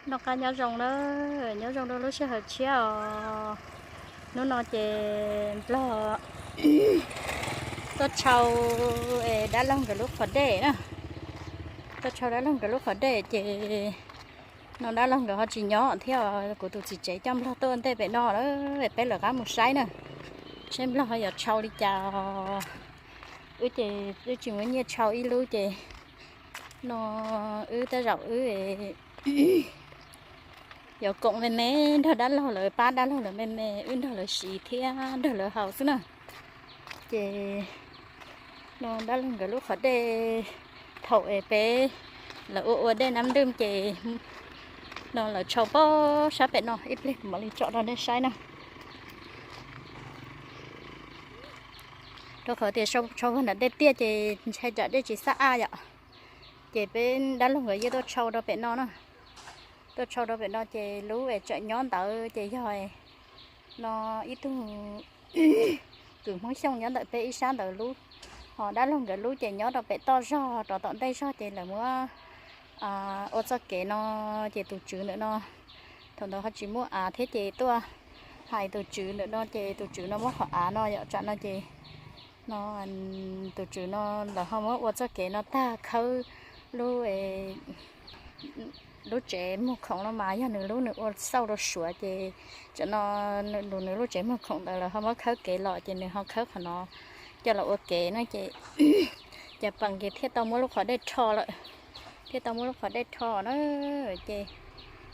Noj qab nyob zoo na, nyob zoo rau lub sij hawm tshiab os. Hnub no ces Nplog tuaj tshau dab laug nkawd lub qhov dej na. Tuaj tshau dab laug nkawd lub qhov dej ces no dab laug nkawd ho tsis nyob thiab, kuv tus txiv tsev coj Nplog tuaj ntej pem no, peb lawv qab mus saib na, saib Nplog ho yuav tshau li cas. Wb ces wb tsis muaj nyiaj tshau ib lub ces no wb tej zaum wb yuav koom me me nrog dab laug lawv, pab dab laug lawv me me, wb nrog lawv siv thiab nrog lawv haus xwb na. Ces no dab laug nkawd lub qhov dej, thaum es peb lawv ua ua dej Nab Dwj ces no lawv tshau pob sab pem no, ib pliag kuv mam li tsom rau nej saib na. Rau qhov tias tshau puag nram dej tiaj ces ntshai tsam dej tsis xab aj yom. Ces peb dab laug nkawd yeej tuaj tshau rau pem no na. Tuaj tshau rau pem no ces lub es tseem nyob ntawd ces yog no ib tug kwv Hmoob Xyooj nyob ntawm peb ib sab ntawd lub, ho dab laug nkawd lub ces nyob rau pem toj zog rov tom ntej zog ces lawv muab ua txoj kev no. Ces tus tswv ntawm no thaum ntawd ho tsis muaj av thiab ces tuaj hais tus tswv ntawm no ces tus tswv no muab qhov av no yom, tsam no ces no tus tswv no lawv ho muab ua txoj kev no tag khawb lub lub tsev muag khoom no mas yog nws lub, nws ua xauj rau suav ces tsam no nws lub tsev muag khoom ntawd lawv ho muab khawb kev los ces nws ho khawb qhov no coj los ua kev no ces cov pees ces thiaj tau muab lub qhov dej rho lawm, thiaj tau muab lub qhov dej rho na. Ces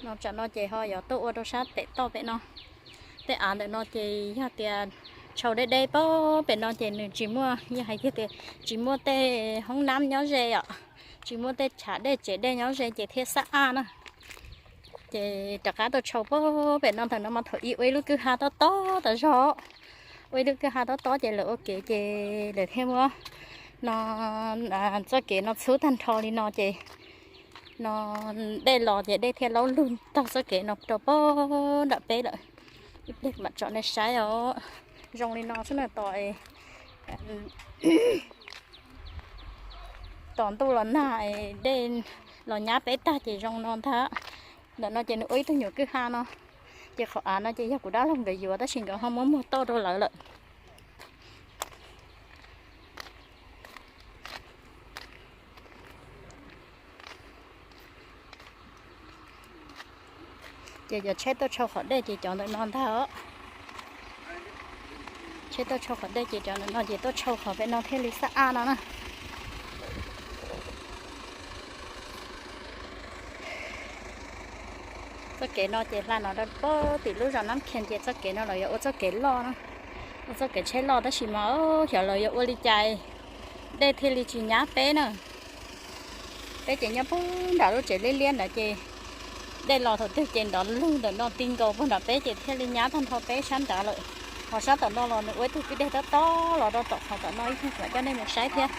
no tsam no ces ho yuav tuaj ua rau sab pem toj pem no. Tej av ntawm no ces yog tias tshau deb deb pob pem no ces nws tsis muaj, yog hais tias tsis muaj tej hoob nab nyob ze yom, tsis muaj tej chav dej tsev dej nyob ze ces thiaj xab aj na. Ces rov qab tuaj tshau pob pem no ntawm no mas thaum ub ua ib lub kwj ha tob tob tas zog, ua ib lub kwj ha tob tob ces lawv ua kev ces lawv thiaj muab no txoj kev no txhub tag nrho li no ces no dej los ces dej thiaj laub lug taug txoj kev no rau pob nram peb lawm. Ib pliag mam tsom nej saib os. Zoo li no xwb na, tos tos ntuj los nag dej los nyab peb tag ces zoo no ntag. Ntawm no ces nws ua ib tug nyuam kwj ha no, ces qhov av no ces yog kuv dab laug nkawd yuav tab sis nkawd ho muab muag toj rau lawv lawm. Ces cov tsheb tuaj tshau qhov dej ces cov ntawm no ntag os. Tsheb tuaj tshau qhov dej ces cov ntawm no ces tuaj tshau qhov pem no thiaj li xab aj no na. Txoj kev no ces hla no rau pem tim lub zos Nab Khias ces txoj kev no los yuav ua txoj kev loj na, ua txoj kev tsheb loj tab sis mas xyov los yuav ua li cas dej thiaj li tsis nyab peb na. Peb ces nyob puag nram lub tsev liab liab ntawd ces dej los thaum twg ces nrov lug ntawm no ti nkaus puag nram peb ces thiaj li nyab tag nrho peb sab nrad lawm. Ho sab tom no los nws ua ib tug kwj deg tob tob los rau tom qhov tom no, ib pliag mam coj nej mus saib thiab.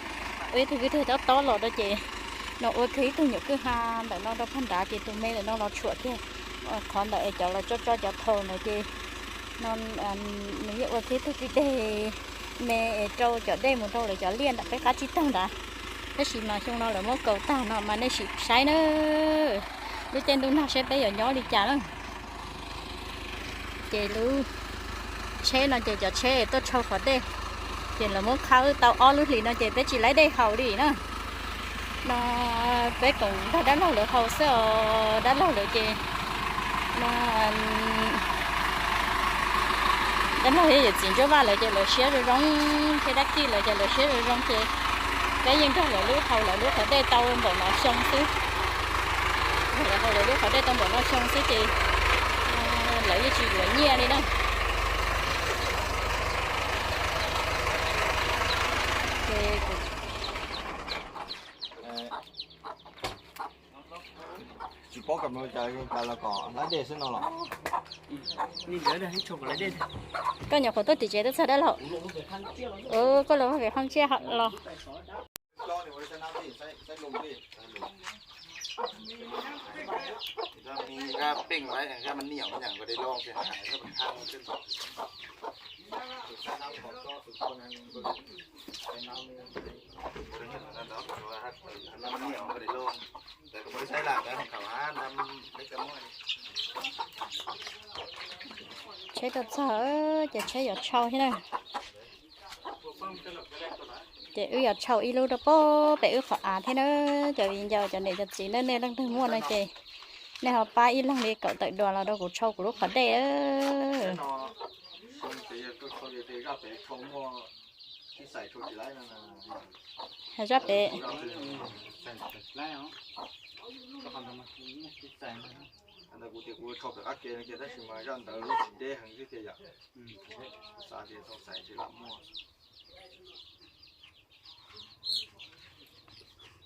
Ua ib tug kwj deg tob tob los rau ces no ua kiag ib tug nyuam kwj ha ntawm no rau puag nrad ces tus me ntawm no los tshuam kiag qhov ntawm es cov los tso tso cov thaum ntawd ces no nws yeej ua kiag ib tug kwj deg me es rau cov dej mus rau lawv cov liaj ntawm peb qab tsib taug ntawd. Tab sis mas xyoo no lawv muab kaus tag no mas nej sim saib na, lub caij ntuj nag saib peb yuav nyob li cas na. Ces lub tsheb no ces cov tsheb tuaj tshau qhov dej, ces lawv muab khawb tau ob lub hlis no ces peb tsis laib dej haus li na. No peb koom nrog dab laug lawv haus xwb os, dab laug lawv ces no dab laug thiab yawm txiv Ntsuab Vaj lawv ces lawv siab zoo zoo, thiab dab kij lawv ces lawv siab zoo zoo ces peb yeej nrog lawv lub haus lawv lub qhov dej tau npaum no xyoo xwb. Nrog lawv haus lawv lub qhov dej tau npaum no xyoo xwb ces lawv yeej tsis yuav nyiaj li na. Tsis paub kam cas, cas los kom laib dej xwb no los. Koj nyuam qhuav tuaj tim tsev twb txog dab laug. Koj los vaj vem qhov tsiaj los. Tsheb tuaj txog ces tsheb yuav tshau thiab na. Ces wb yuav tshau ib lub rau pem wb qhov av thiab na. Cov viv ncaus cov niam cov txiv na, nej leej twg muaj no ces nej ho pab ib leeg li kaum tawm duas los rau kuv tshau kuv lub qhov dej. Zaj pem. Kuv tias kuv tshau pem qab ke no ces tab sis mas zaj ntawd lub tsis deb heev xwb tiag yom. Xav tias tau xaiv tsis lam muaj.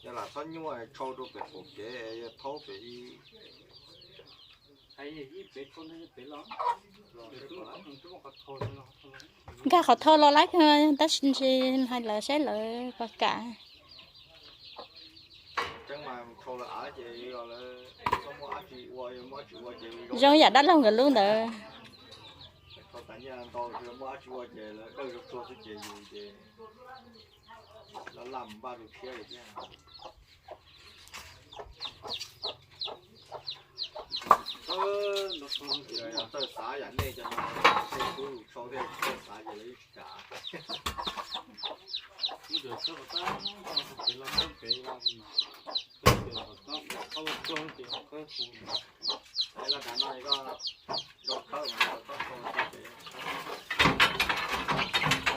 Yog lam txhob nyuaj tshau rau pem qaum kev, yog thaub pem ib. Nkag qhov thau los lawm, tab sis hais lawv saib lawv puas kam. Zoo yam dab laug nkawd lub ntawd.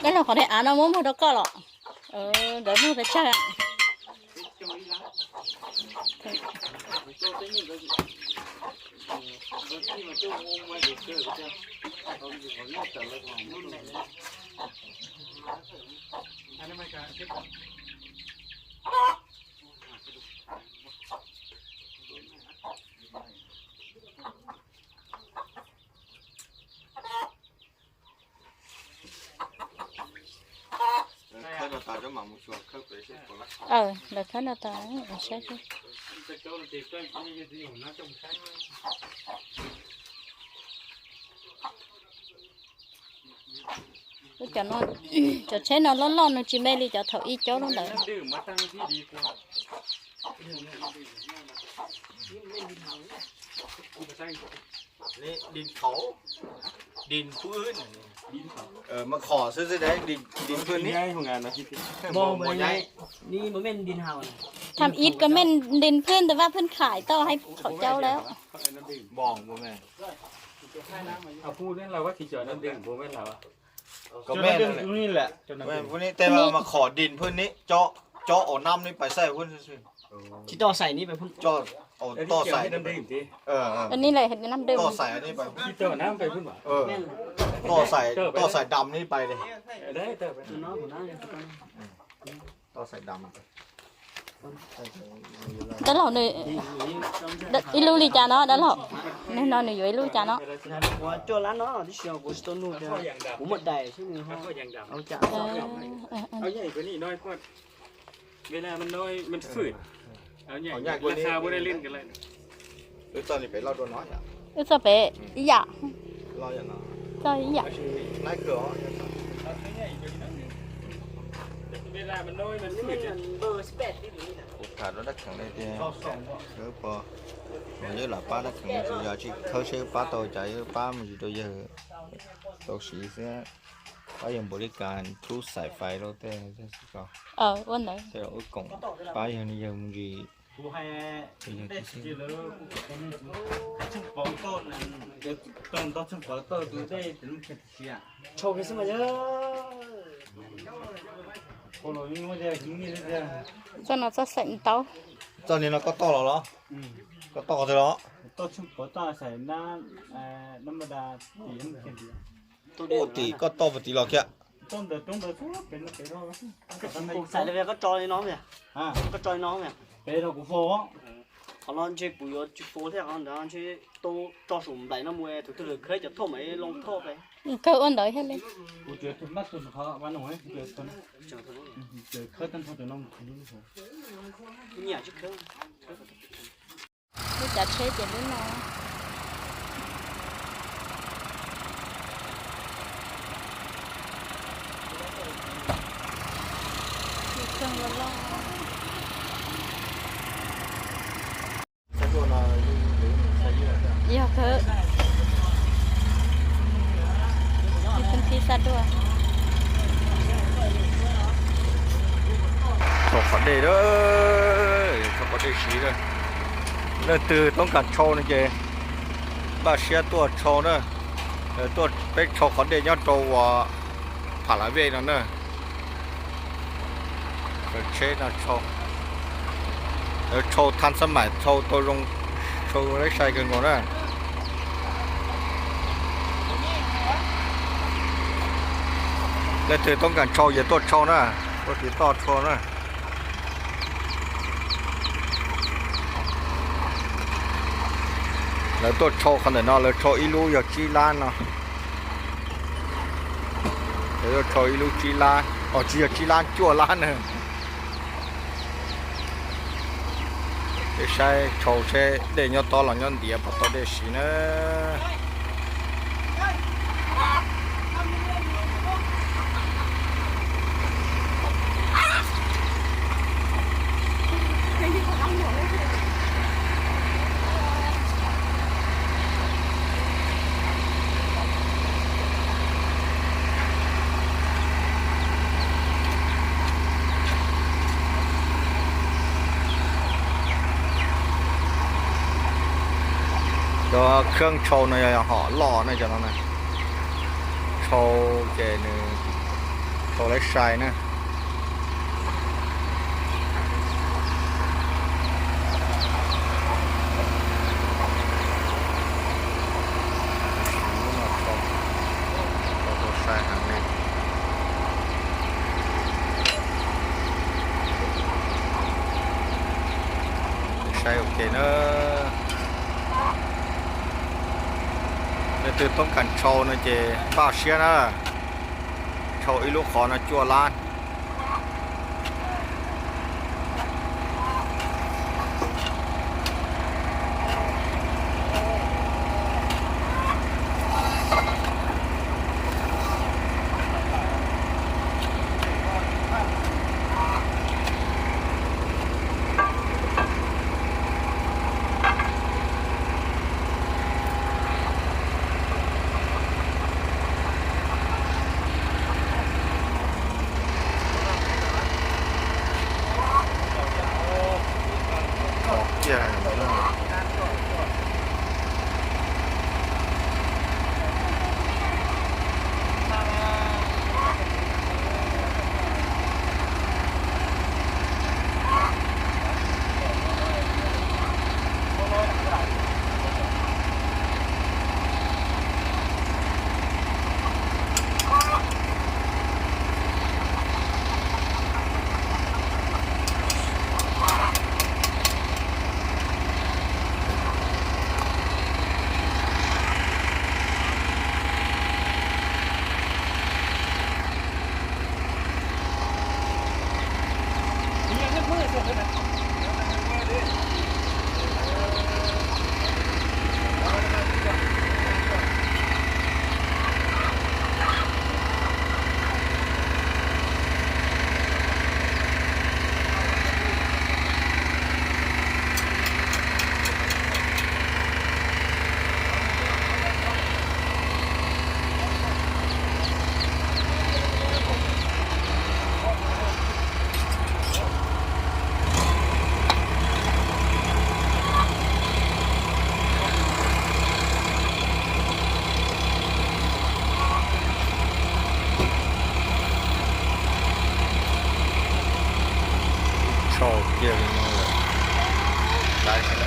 Dab laug, qhov tej av no muab muag rau koj los? Nkawd muag pes tsawg? Lawv khawb no tas saib. Cov no, cov tsheb no loj loj, nws tsis me li cov thaum ub cov loj ntawd. Tham ib koj mej ntin phwj ntawd vaj phwj khais tau hais qhov cau lawm. Tej mas qhov din phwj ni, cov ua nam ni pais xaij phwj. Tsis tau xaim ni pais phwj. Toj xaim ni pais. Toj xaim dam ni pais li. Toj xaim dam. Dab laug nws ib lub li cas no dab laug? Nws no nws yuav ib lub cas no? Wb txoj ni pem loj dua no yom. Wb txoj pem ib yam. Txoj ib yam. Kuv tham rau dab kheev li tias, yog pab dab kheev tsis yog tsis khawb seb pab tau cas, yog pab me ntsis rau yawg tau siv xwb. Pab yawg npaum li cas tub xaim fais rau tej, tej ua ntawd, tej wb koom pab yawg, yawg me ntsis. Txoj no txoj xaim ntaub. Txoj ni no koj toj los los? Koj toj qhov twg los? Ua tim koj toj puag tim los kiag. Qhov no ntshe kuv yuav tsis faus thiab, qhov ntawd ntshe tau tso saum nplaim no mus, tus twg lawm khawb cov thoj mas loo thoj pem. Kawg ua ntawd thiaj li. Lub cav tsheb ces lub no. Yog kawg. Ib tug khib xa dua. Rau qhov dej a, rau qhov dej siv a. Leej twg toob kas tshau no ces npaj siab tuaj tshau na. Tuaj peb tshau qhov dej nyob rau uas Pha La Vej no na. Tsheb no tshau, tshau thaj xab maim tshau tau zoo, tshau leb sai kawg nkaus na. Leej twg toob kas tshau ces tuaj tshau na, tuaj tiv toj tshau na. Lawv tuaj tshau qhov ntawm no lawv tshau ib lub yog tsib lab no. Lawv tuaj tshau ib lub tsib lab, os tsis yog tsib lab, cuaj lab na. Peb saib tshau seb dej nyob tob los nyob ntiav puas tau dej siv na. Cov khab tshau no yog hom loj ne, cov no na. Tshau ces nws tshau lawv sai na. Tshau tau sai heev li. Saib ua ke na. Leej twg toob kas tshau no ces npaj siab na. Tshau ib lub qhov no cuaj lab. Tshau kiag li no lawm. Laiv xwb na.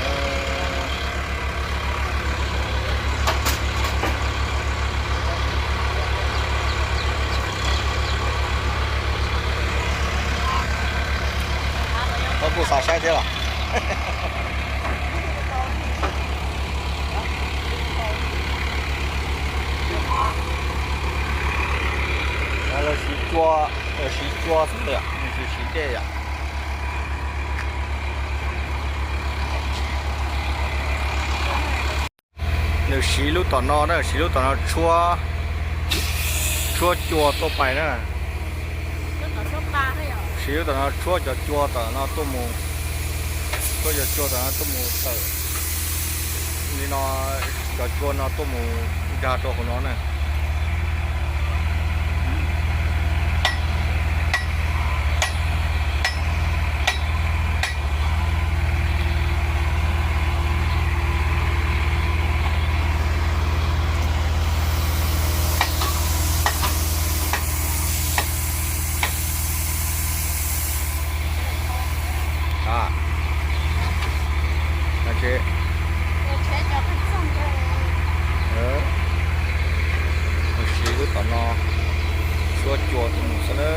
Koj kuj xav saib thiab los? Lawv siv cua, lawv siv cua xwb yom, tsis siv dej yom. Nws siv lub tom no na, siv lub tom no tshuab, tshuab cua tuaj pais na. Siv lub tom no tshuab cov cua tom no tuaj mus, tshuab cov cua tom no tuaj mus tawm li no, cov cua no tuaj mus nkag rau hauv no na. Siv lub tom no tshuab cua tus mus xwb na.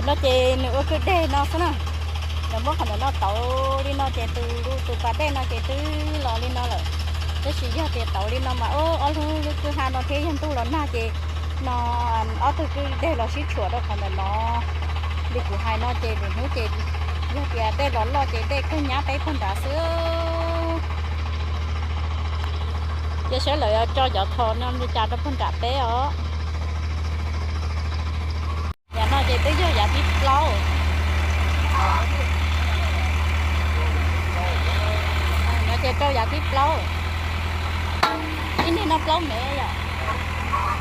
No ces nws ua kwj deg no xwb na. Lawv muab qhov ntawm no tauv li no ces tus, tus pas dej no ces twb los li no lawm. Tab sis yog tias tauv li no mas ob lub kwj ha no thiab yog ntuj los nag ces no ob tug kwj deg los sib tshuam rau qhov ntawm no. Li kuv hais no ces lwm hnub ces yog tias dej los loj ces dej kawg nyab peb puag nrad xwb. Cia saib lawv yuav tso cov thos no li cas rau puag nram peb os. Yav no ces twb yog yav thib plaub. No ces rau yav thib plaub. Ib niag no plaub mev yom.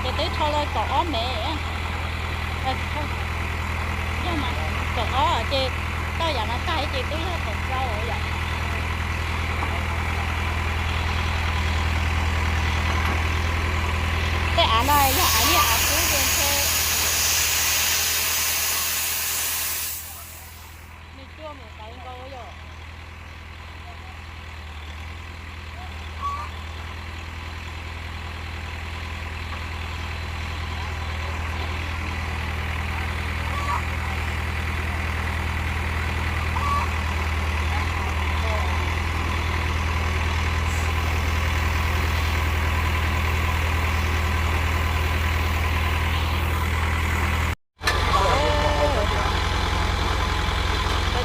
Ces twb rho lawm kaum ob mev. Yog mas kaum ob ces toj yav no tag ces twb yog kaum rau yom. Tej av no yog av liaj av kub ces ntshe nws cua mus tawv nkaus yom.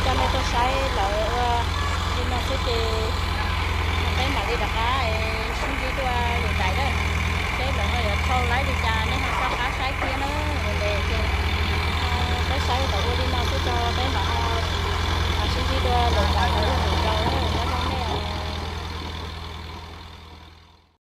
Coj nej tuaj saib lawv ua li no xwb ces peb mam li rov qab sib ntsib dua lwm daim na. Seb lawv ho yuav thau laib li cas nej ho txhob